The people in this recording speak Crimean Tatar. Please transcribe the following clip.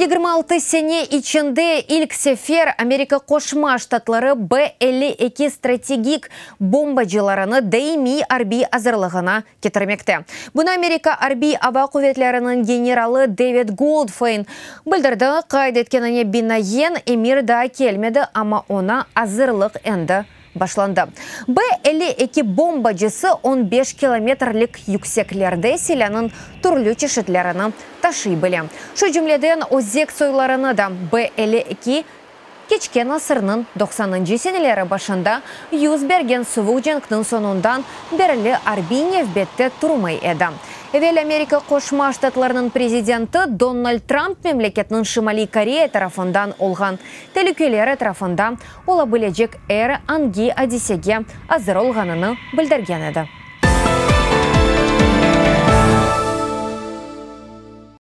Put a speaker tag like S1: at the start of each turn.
S1: 26 sene içinde ilk sefer Amerika Qoşma Ştatları B-52 strategik bombacılarını daimiy arbiy azırlığına ketirmekte. Bunı Amerika Arbiy ava quvetleriniñ generalı David Goldfein bildirdi. Qayd etkenine binaen, emir daa kelmedi, amma oña azırlıq endi başlandı. B-52 bombacısı on beş kilometrlik yükseklerde silânıñ türlü çeşitlerini taşıy bile. Şu cümleden özek soylarını da. B-52 keçken asırnıñ 90-ncı seneleri başında yüz bergen suvuq cenkniñ soñundan berli arbiy nevbette turmay edi. Evel Amerika Qoşma Ştatlarınıñ prezidenti Donald Trump memleketniñ Şimaliy Koreya tarafından olğan telükeler etrafında ola bilecek er angi adisege azır olğanını bildirgen edi.